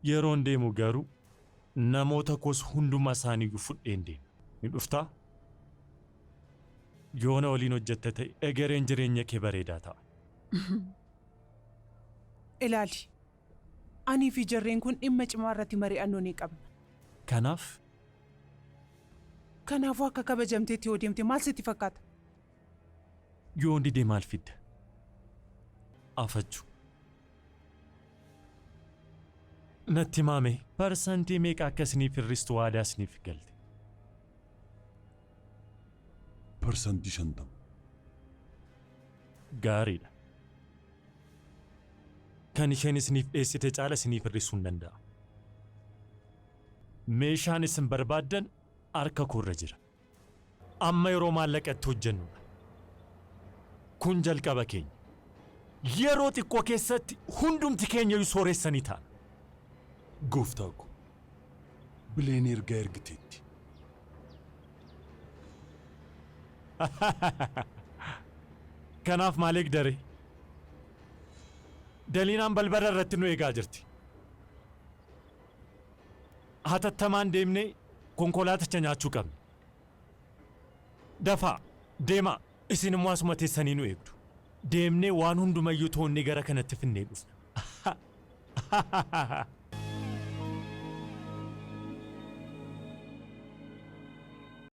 Yeroon deemu garuu namoota koos hunduma isaaniiyyuu fudheen deema. Ni dhuftaa? Yoo na waliin hojjette ta'e egereen jireenya kee bareedaa ta'a. Ilaali. Anii fi jarreen kun dhimma cimaa irratti mari'annoo ni qabna. Kanaaf Kanaafuu akka kabajamteetti yoo deemte maal sitti fakkaata? Yoon dide maal fidda? Afachuu. Natti himaa mee parsantii meeqa akka isiniif hir'istu waadaa isiniif galte? Parsantii 50. Gaariidha. Kan isheen isiniif dhiyeessite caala isiniif hir'isuu hin danda'a. Meeshaan isin barbaaddan harka koorra jira. Amma yeroo maallaqa itti hojjennudha. Kun jalqaba keenya. Yeroo xiqqoo keessatti hundumti keenyayyuu sooressa ni taana. Gooftaa ko, Bileen ergaa ergiteetti. Kanaaf maal eegdaree? Daliinaan balbala irratti nu eegaa jirti. Hatattamaan deemnee konkolaaticha nyaachuu qabna. Dafaa! Deemaa! Isin immoo asuma teessanii nu eegdu. Deemnee waan hundumayyuu toonnee gara kanatti finnee dhufna.